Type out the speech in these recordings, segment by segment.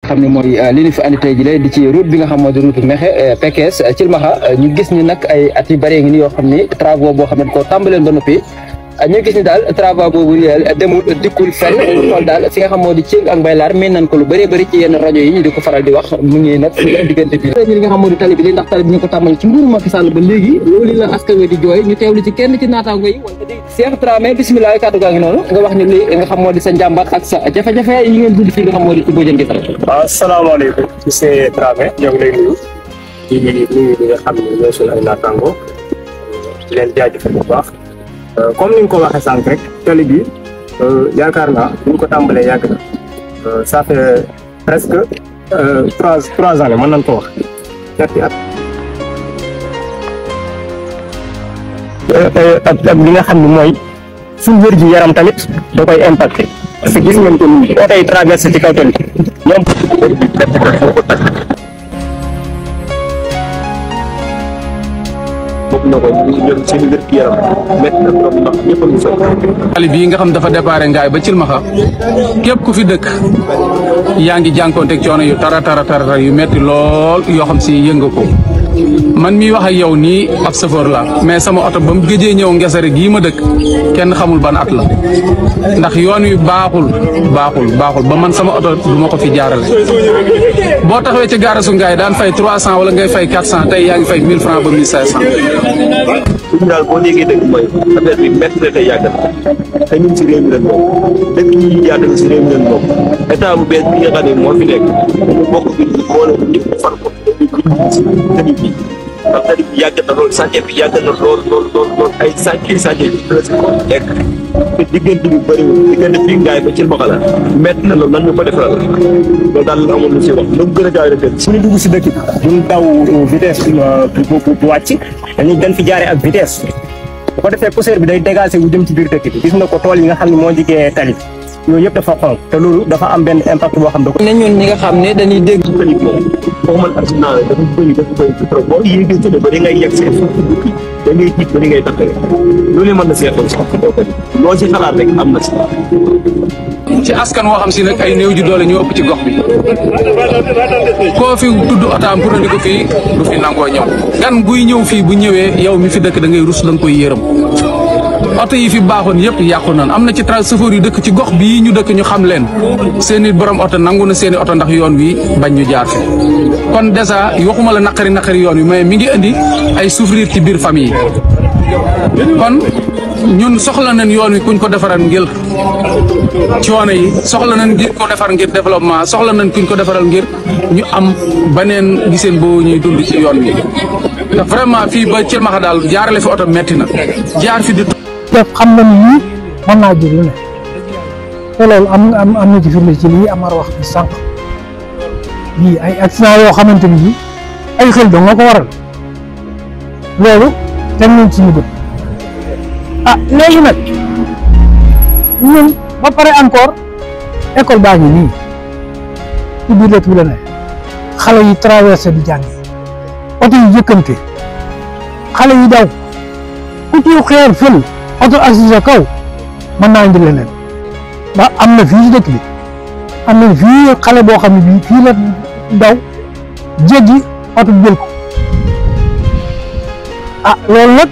xam ne mooy li ñu fi andi tey jii di ci route bi nga xam moo di route Mekhe Pekes Thilmakha ñu gis ni nag ay at yu bëree ngi ni yoo xam ni travaux boo xam ne ko tàmbaleen ba noppi ñu gis ni daal travaux boobu demul dikkul fenn xool daal fi nga xam moo di Thiel ak Mbaylar mën nañ ko lu bëree bëri ci yenn rajo yi ñu di ko faral di wax mu ngi nag diggante bi li nga xam moo di tali bi li ndax tali bi ñu ko tàmbali ci nguuru Macky Sall ba léegi loolu la askan wi di jooy ñu teewlu ci kenn ci naataango yi wala di Cheikh Dramé bismillah kàddu gaa ngi noonu nga wax ni li nga xam moo di sa njàmbat ak sa jafe-jafe yi ngeen dund fii nga xam moo di ci Bodian Guissara. waaw asalaamaaleykum monsieur Dramé ñoo ngi lay nuyu di nuyu ñi nga xam ne ñooy suñu ay naataango di leen jaajëfal bu baax comme ni nga ko waxee sànq rek tali bi yaakaar naa bu ñu ko tàmbalee yàgg na ça fait presque trois années mën nañ ko wax ñetti at. ak li nga xam ne mooy suñu wér gi yaram tamit da koy impacté parce que gis ngeen ko nii oto yi traversé ci kaw tali ñoom bokk na ko ñoom seen wér gi yaram métti na trop ndax ñëpp a ngi sonn. tali bii nga xam dafa déparé Ngaye ba Thilmakha képp ku fi dëkk yaa ngi jànkoonteeg coono yu tara yu metti lool yoo xam si yënga ko man mii wax ak yow nii ab chauffeur la mais sama oto ba mu gëjee ñëw Ngesare gii ma dëkk kenn xamul ban at la ndax yoon wi baaxul ba man sama oto du ma ko fi jaarale boo taxawee ci gaarasu Ngaye daan fay 300 wala ngay fay 400 tey yaa ngi fay 1000 francs ba 1500. suñu daal boo déggee dëgg mooy affaire bi métti na te yàgg na te ñun si réew mi lañ bokk dëkk yi jaar si réew mi lañ bokk état bu bees bi nga xam ne moo fi nekk mu bokk bi ñu boole ko ñëpp far ko tali bi ndax tali bi yàgg na lool sànce bi yàgg na lool ay sànce bi presque ko nekk te diggante bi bëriwul diggante fii Ngaye ba Thilmakha la métti na loolu nan ñu ko defaral loolu daal la amul lu si wax lu mu gën a gaaw rek suñu dugg si dëkk bi duñ daw vitesse bu wàcc dañ fi jaaree ak vitesse bu ko defee poussière bi day dégagé wu jëm ci biir dëkk bi gis na ko tool yi nga xam ne moo jigee tali bi yooyu yëpp dafa xonk te loolu dafa am benn impact boo xam ne ñun ñi nga xam ne dañuy dégg tali bi moom foo mën accident la dafa bëri trop boo yéegee ci ba di ngay yegg seen da ngay tiit ba di ngay takkale loolu mën na seetoon sax loo ci xalaat rek am na si ci askan woo xam si nag ay néew ji doole ñoo ëpp ci gox bi koo fi tudd otaam pour andi ko fii du fi nangoo ñëw gan guy ñëw fii bu ñëwee yow mi fi dëkk da ngay rus da nga koy yërëm oto yi fi baaxoon yëpp yàqu nan am na ci chauffeur yu dëkk ci gox bii ñu dëkk ñu xam leen seeni borom oto nangu na seeni oto ndax yoon wi bañ ñu jaar fi kon dèjà waxuma la naqari yoon wi mais mi ngi indi ay souffrir ci biir famille yi kon ñun soxla nañ yoon wi kuñ ko defaral ngir coono yi soxla nañ ngir ko defar ngir développement soxla nañ kuñ ko defaral ngir ñu am beneen giseen boo ñuy dund ci yoon wi te vraiment fii ba Thilmakha daal jaarale fi oto metti na jaar fi di def xam na ni lii mën naa jur lu ne te loolu am na ci firnde ci lii Amar wax bi sànq lii ay accident yoo xamante ni bii ay xel dong nga ko waral loolu teg nañ ci ñu bët ah léegi nag ñun ba pare encore école baa ngi nii ci biir dëkk bi la ne xale yi traversé di jàngi oto yi jëkkante xale yi daw ku ci xeer fël oto assisé kaw mën naa indi leneen ndax am na fii ci dëkk bi am na fii xale boo xam ne bii fii la daw jéggi oto bi jël ko ah loolu nag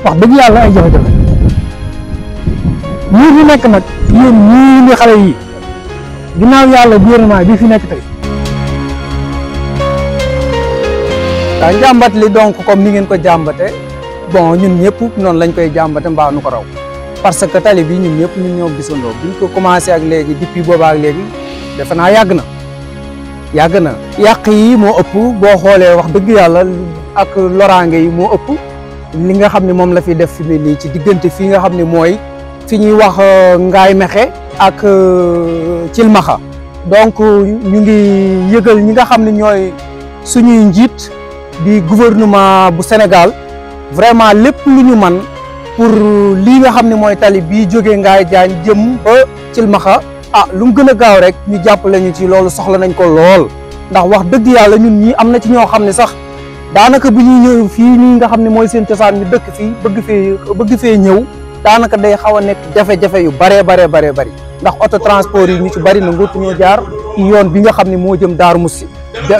wax dëgg yàlla ay jafe-jafe ñii fi nekk nag yéen ñii di xale yi ginnaaw yàlla gouvernement bi fi nekk tey waaw njàmbat li donc comme ni ngeen ko jàmbate bon ñun ñëpp noonu lañ koy jàmbate mbaa nu ko raw parce que tali bi ñun ñëpp ñun ñoo gisandoo buñ ko commencé ak léegi depuis boobaa ak léegi defe naa yàgg na yàq yi moo ëpp boo xoolee wax dëgg yàlla ak loraange yi moo ëpp li nga xam ne moom la fi def fi mu nii ci diggante fii nga xam ne mooy fi ñuy wax Ngaye Mekhe ak Thilmakha donc ñu ngi yëgal ñi nga xam ne ñooy suñuy njiit di gouvernement bu Sénégal vraiment lépp lu ñu man pour lii nga xam ne mooy tali bii jógee Ngaye Diagne jëm ba Thilmakha ah lu mu gën a gaaw rek ñu jàppale ñu ci loolu soxla nañ ko lool ndax wax dëgg yàlla ñun ñii am na ci ñoo xam ne sax daanaka bu ñuy ñëw fii nii nga xam ne mooy seen cosaan ñu dëkk fii bëgg fee ñëw daanaka day xaw a nekk jafe-jafe yu baree bëri ndax auto transport yi ñu ci bëri na nguutu ñoo jaar yoon bi nga xam ne moo jëm Daaru Musti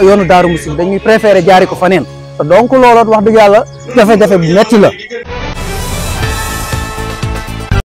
yoonu Daaru Musti dañuy préféré jaari ko faneen te donc looloot wax dëgg yàlla jafe-jafe bu metti la